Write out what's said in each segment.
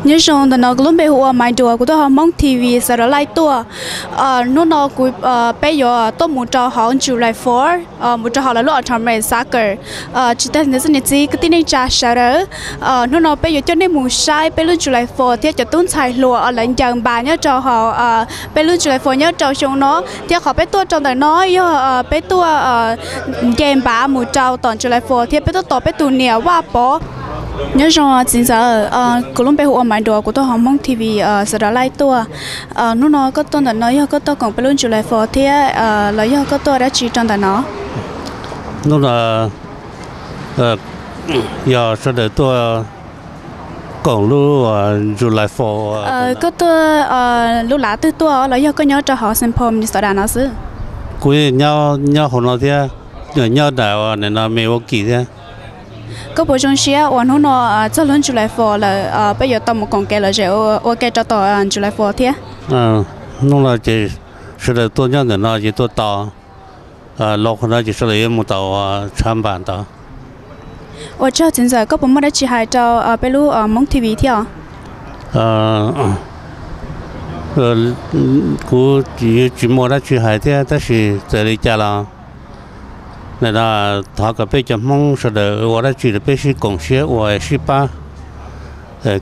Nyob zoo, ntawm no kuv lub npe hu ua Maiv Duas, kuv tuaj hauv Hmoob T V sawv daws laij tuaj. Hnub no kuv, peb yuav tuaj mus rau hauv July Four, mus rau hauv lawv lub Artemis Soccer. Tsis tas ntawd xwb, niam txiv kwv tij neej tsa sawv daws, hnub no peb yuav coj nej mus saib peb lub July Four thiab cov tub ntxhais hluas lawv ncaws npas nyob rau hauv peb lub July Four nyob rau xyoo no. Thiab qhov peb tuaj rau ntawm no yog peb tuaj nce npav mus rau tom July Four thiab peb tuaj tos peb tus niam Vaj Pov. Nyob zoo txiv ntxawm, kuv lub npe hu ua Maiv Duas, kuv tuaj hauv Hmoob T V sawv daws laij tuaj. Hnub no koj tuaj ntawm no yog koj tuaj koom peb lub July Four thiab los yog koj tuaj dab tsi rau ntawm no? Hnub no yog sawv daws tuaj koom lub July Four. Koj tuaj lub lav twg tuaj los yog koj nyob rau hauv Saint Paul, Minnesota no xwb? Kuv nyob hauv no thiab, nyob ntawm nim no Milwaukee thiab. Koj puas zoo siab uas hnub no txog lub July Four lawm, peb yuav tau mus koom kev lom zem ua ke rau tom July Four thiab? Hnub no ces sawv daws tuaj nyob ntawm no ces tuaj tos, los qhov no ces sawv daws yuav mus tau tshav npas ntawd. Ua tsaug txiv ntxawm, koj puas muaj dab tsi hais rau peb lub Hmoob T V thiab? Kuv tsis muaj dab tsi hais thiab, tab sis txawm li cas los nim no thov kom peb cov Hmoob sawv daws ua dab tsi los peb sib koom siab ua sib pab,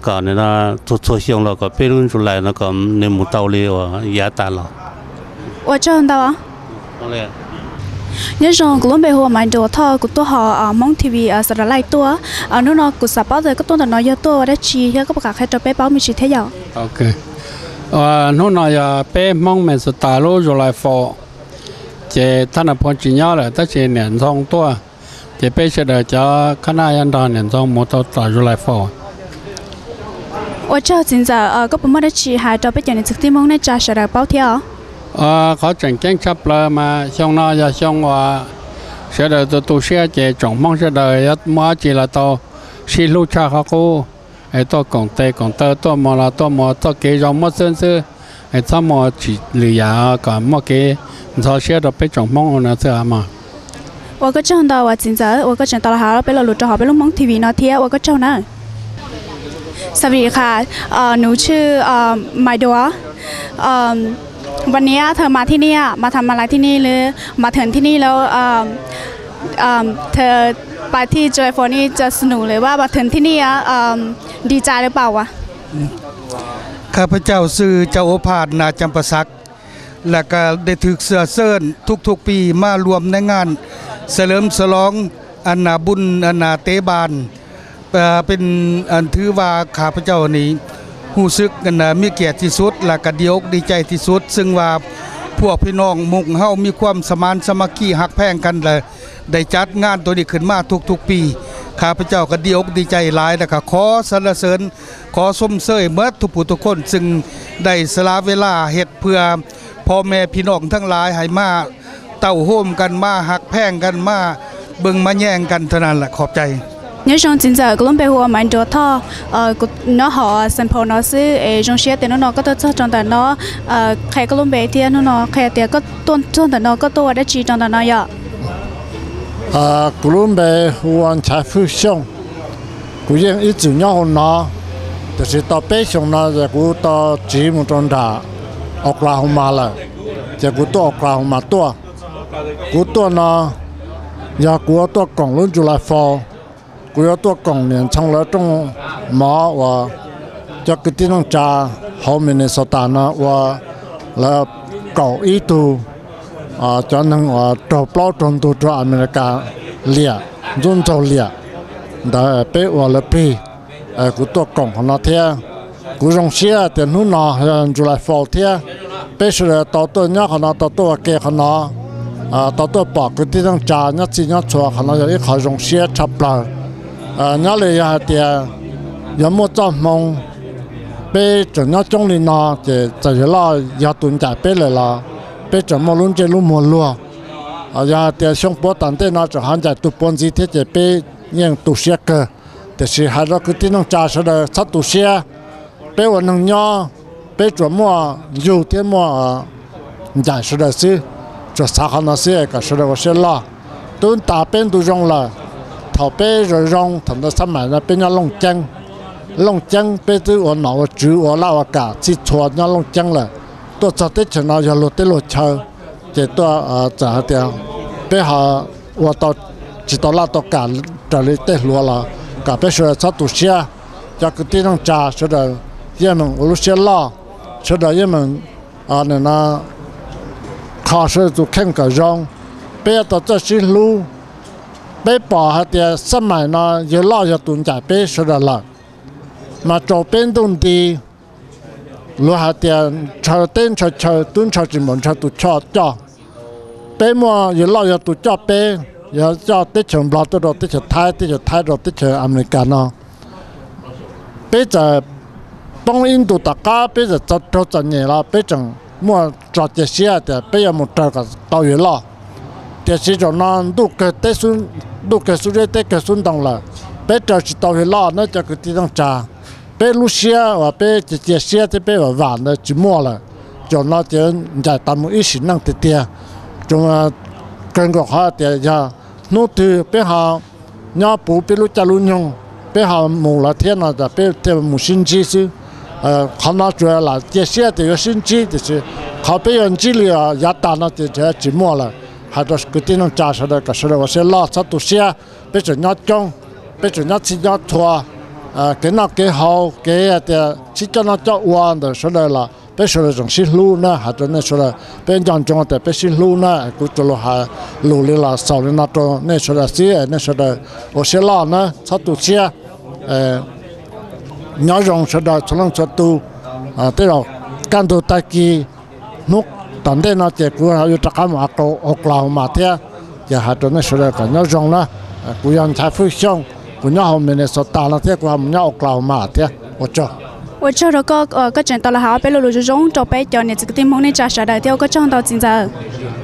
kom nim no txhua txhua xyoo los kom peb lub July no kom nws mus tau li uas yav tas los. Ua tsaug ntau. Nyob zoo, kuv lub npe hu ua Maiv Duas Thoj, kuv tuaj hauv Hmoob T V sawv daws laij tuaj. Hnub no kuv xav paub tias koj tuaj ntawm no yog tuaj ua dab tsi thiab koj puas kam qhia rau peb paub me ntsis thiab yom? Hnub no yog peb Hmoob Minnesota lub July Four, ces thaj nab phuam tsis nyob lawm tab sis niam Ntxhoo tuaj, ces peb sawv daws cov khab naj yuav nrog niam Ntxhoo mus tau tom July Four. Ua tsaug txiv ntxawm, koj puas muaj dab tsi hais rau peb cov niam txiv kwv tij Hmoob neej tsa sawv daws paub thiab os? Qhov tseem ceeb tshaj plaws mas xyoo no yog xyoo uas sawv daws tu tu siab ces tsoom Hmoob sawv daws yuav muaj dab tsi los tau sib hlub tshaj qhov qub, es tuaj koom tes koom taw, tuaj mus los tuaj mus txoj kev zoo muab xwb xwb, es txhob muaj tsim lwm yam kom muaj kev ntxhov siab rau peb tsoom Hmoob no xwb mog. Ua koj tsaug ntau uas txiv ntxawm uas koj tseem tau los hais peb lo lus rau hauv peb lub Hmoob T V no thiab ua koj tsaug nawb. Sawv daws hais, nws tshwj Maiv Duas.วันนี้เธอมาที่นี่มาทำอะไรที่นี่หรือมาถึงที่นี่แล้วเธอไปที่ July Four นี่จะสนุกหรือว่ามาถึงที่นี่ดีใจหรือเปล่าวะ ข้าพเจ้าชื่อเจ้าโอภาส นาจำปาสัก และก็ได้ถูกเชื้อเชิญทุกๆปีมาร่วมในงานเฉลิมฉลองอันนาบุญอันนาเตะบาน เอ่อเป็นอันถือว่าข้าพเจ้านี่รู้สึกอันนามีเกียรติที่สุด และก็ดีอกดีใจที่สุด ซึ่งว่าพวกพี่น้องหมู่เฮามีความสมานสามัคคีฮักแพงกันเลย ได้จัดงานตัวนี้ขึ้นมาทุกๆปี ข้าพเจ้าก็ดีอกดีใจหลาย และก็ขอสรรเสริญ ขอชมเชยหมดทุกผู้ทุกคน ซึ่งได้สละเวลาเฮ็ดเพื่อพ่อแม่พี่น้องทั้งหลายให้มาเต้าโฮมกัน มาฮักแพงกัน มาเบิ่งมาแยงกันเท่านั้นแหละ ขอบใจ Nyob zoo txiv ntxawm, kuv lub npe hu ua Maiv Duas Thoj, kuv nyob hauv Saint Paul no xwb es zoo siab tias hnub no koj tuaj txog rau ntawm no, qhia koj lub npe thiab hnub no qhia tias koj tuaj txog ntawm no koj tuaj ua dab tsi rau ntawm no yom? Kuv lub npe hu ua Nchaiv Fwj Xyooj. Kuv yeej ib txwm nyob hauv no, tiam sis tau peb xyoos no ces kuv tau tsiv mus rau nram Oklahoma lawm, ces kuv tuaj Oklahoma tuaj. Kuv tuaj no yog kuv yuav tuaj koom lub July Four, kuv yuav tuaj koom niam Ntxhoo lawv rooj mov uas cov kwv tij neej tsa hauv Minnesota no ua lawv kaum ib tug cov neeg uas raug plaub raug ntug rau Amelikas liam, ntxub ntxaug liam ntawd peb ua lawv plig. Kuv tuaj koom qhov no thiab. Kuv zoo siab tias hnub no yog July Four thiab, peb sawv daws tau tuaj nyob qhov no, tau tuaj ua ke qhov no, tau tuaj pom kwv tij neej tsa nyob txhij nyob txhua, qhov no yog ib qho zoo siab tshaj plaws. Nyob li yog hais tias yog muaj txoj hmoo peb tseem nyob coob li no ces txawm yog loj yog tus ncaim peb lawm los peb tseem muaj lub ntsej lub muag luag. Yog hais tias xyoo puav tom ntej no tseem ho ncaim tus puav ntxiv thiab ces peb yeej tu siab kawg. Tiam sis hais rau kwv tij neej tsa sawv daws txhob tu siab. Peb ua neeg nyob, peb tsuas muaj yug thiab muaj ncaim sawv daws xwb. Tsuas xav qhov no xwb kom sawv daws ua siab loj. Twb tas peb ntu zoo lawm, thaum peb zoo zoo thaum ntawd xab maim no peb nyob Looj Ceeb, Looj Ceeb, peb twb ua nom ua tswv ua laj ua kam txhij txhua nyob Looj Ceeb lawm. Tuaj txog teb chaws no yog luag teb luag chaw, ces tuaj txawm hais tias peb ho ua tau tsis tau laj tau kam raws li tej hluas los kom peb sawv daws txhob tu siab. Cov kwv tij neej tsa sawv daws yeej meem ua lub siab loj, sawv daws yeej meem kho sawv daws tus kheej kom zoo. Peb yuav tau txawj sib hlub. Peb pom hais tias xab maim no yawg loj yog tus ncaim peb sawv daws lawm, mas tsaus peb ntuj nti. Luag hais tias ntshaw teb ntshaw chaw twb ntshaw tsis npaum ntshaw tus choj coj. Peb muaj yawg loj yog tus coj peb, yog coj teb chaws Nplog tuaj rau teb chaws Thaib, teb chaws Thaib rau teb chaws Amelikas no. Peb txawm poob ib ntus tom qab, peb txawm raug txom nyem los peb tseem muaj tso cia siab tias peb yuav mus raws kom tau yawg loj. Tiam sis zaum no ntuj kawg xub zeb teb kawg xub ntoo lawm, peb raws tsis tau yawg loj na cov kwv tij neej tsa. Peb lub siab uas peb cia cia siab thiab peb vam vam ntawd tsis muaj lawm. Zaum no ces ncaim tas mus ib sim neej tiag tiag. Kawg nkaus qhov tias yog hnub twg peb ho nyob puv peb lub caij lub nyoog, peb ho mus lawm thiab no peb thiaj mus sib ntsib xwb. Qhov no tsuas lam cia siab tias yuav sib ntsib, tiam sis qhov peb yuav ntsib li yav tas no ces tsis muaj lawm. Hais rau kwv tij neej tsa sawv daws kom sawv daws ua siab loj txhob tu siab. Peb tseem nyob coob, peb tseem nyob txhij nyob txhua, kev noj kev haus, kev hais tias sib coj noj coj ua ntawm sawv daws los peb sawv daws tseem sib hlub na. Hais rau nej sawv daws, peb nco ntsoov tias peb sib hlub na. Kuv tsuas los hais lus li los xaus li no rau nej sawv daws xwb, nej sawv daws ua siab loj na, txhob tu siab. Nyob zoo sawv daws txhua leej txhua tus. Tej zaum kaj ntug tag kis hnub tom ntej no ces kuv yuav rov qab mus Oklahoma thiab. Ces hais rau nej sawv daws kom nyob zoo na. Kuv yog Nchaiv Fwj Xyooj, kuv nyob hauv Minnesota no thiab kuv ho mus nyob Oklahoma thiab. Ua tsaug. Ua tsaug rau koj, koj tseem tau los hais ob peb lo lus zoo zoo rau peb cov niam txiv kwv tij Hmoob neej tsa sawv daws thiab, ua koj tsaug ntau txiv ntxawm. Muaj tias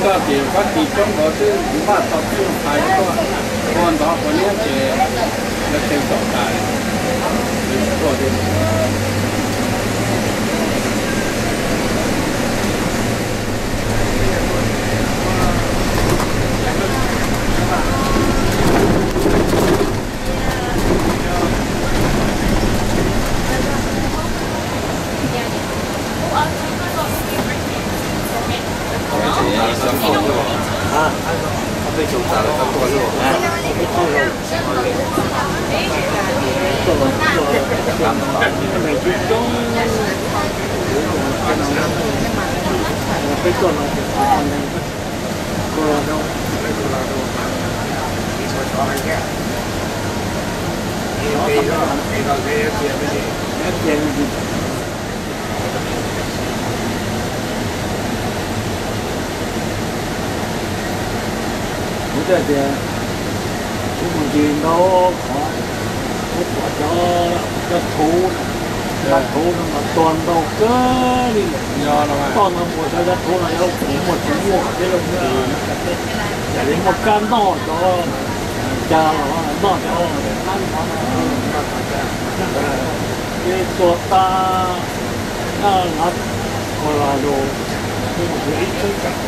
cov tim koj ces koj tim coob nkaus xwb, kuv npaj tau tib zoo hais rau koj, ua ntov qhov niab ces lawv teem tom tas. Kuv thiaj tias kuv mus ncig ntau qhov, kuv pom cov, cov thuv, cov thuv no mas tuag ntau kawg li. Toj no mus cov, cov thuv no yog muaj tsis muaj thiab, yam li muaj kab noj cov, cas los noj cov, ces tuag tag. Colorado,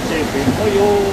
ces pem muab yuav.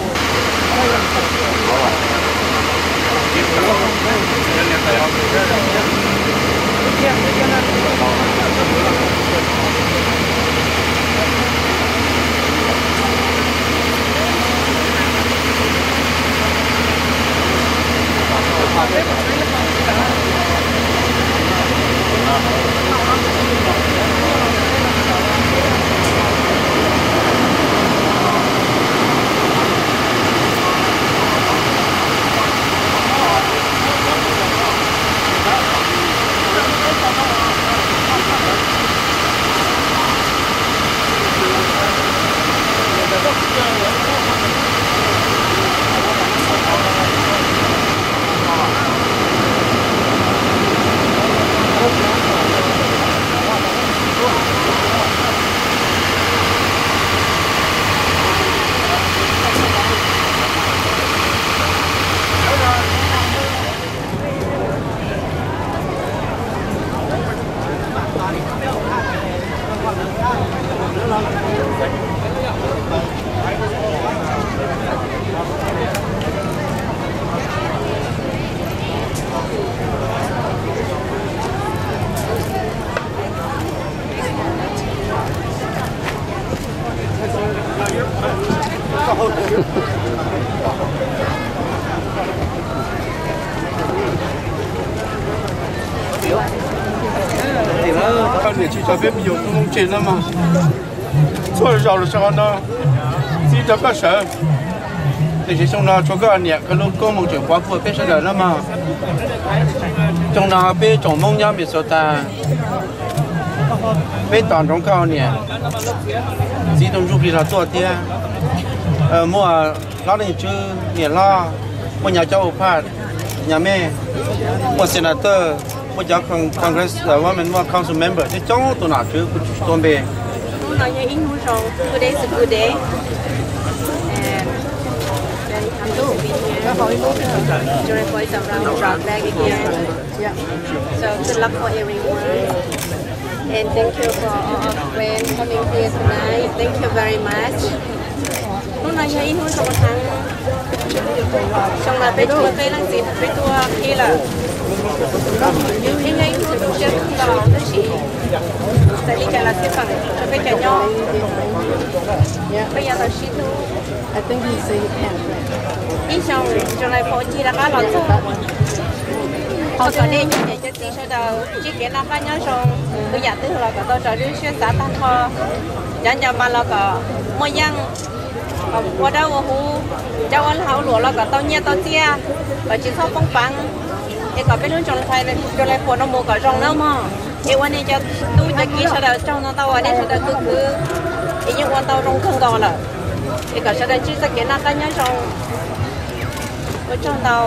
Niam tsis tso peb me nyuam tub Hmoob tseg na mog. Txhua zaus los txog qhov no, txib rau koj sawv. Tiam sis xyoo no tshuav koj niam koj lub koob hmoov tseem pov puag peb sawv daws na mog. Xyoo no peb tsoom Hmoob nyob Minnesota, peb tos ntsoov koj niam txib tus ntsuj plig los tuaj thiab. Muaj hlob Leej Tswb, niam hlob, muaj nyab cov uphaj, nyab mej, muaj senator, muaj cov Congress woman, muaj council member thiab coob tus nom tswv kuv tsis tau npe. Hnub no yog ib hnub zoo, today is a good day. And very happy to be here. Joyful is around the block again. So good luck for everyone. And thank you for all our friends coming here tonight. Thank you very much. Hnub no yog ib hnub zoo heev. Xyoo no peb tsis muaj peb leej txiv peb tuaj qhib lawm. Yeej yog ib hnub tu siab kawg nkaus tab sis txawm li cas los xij peem rau peb cov nyob. Peb yuav tau sib hlub. Ib xyoo July fourteen rov qab los txog, thov kom nej cov niam cov txiv sawv daws ntsib kev noj qab nyob zoo, tus yam twg los kom tau tso lub siab xav tag nrho, cov nco mas los kom muaj yeej, kom ua dawb ua huv, cov ua lag ua luam los kom tau nyiaj tau txiaj, kom tsis txhob poob peev, es kom peb lub July fourteen no mus kom zoo nawb mog. Es ua nej cov tub cov kiv sawv daws tsaug ntau ntau uas nej sawv daws khwv khwv, es yeej ua tau zoo kawg nkaus lawm. Es kom sawv daws ntsib txoj kev noj qab nyob zoo. Ua tsaug ntau.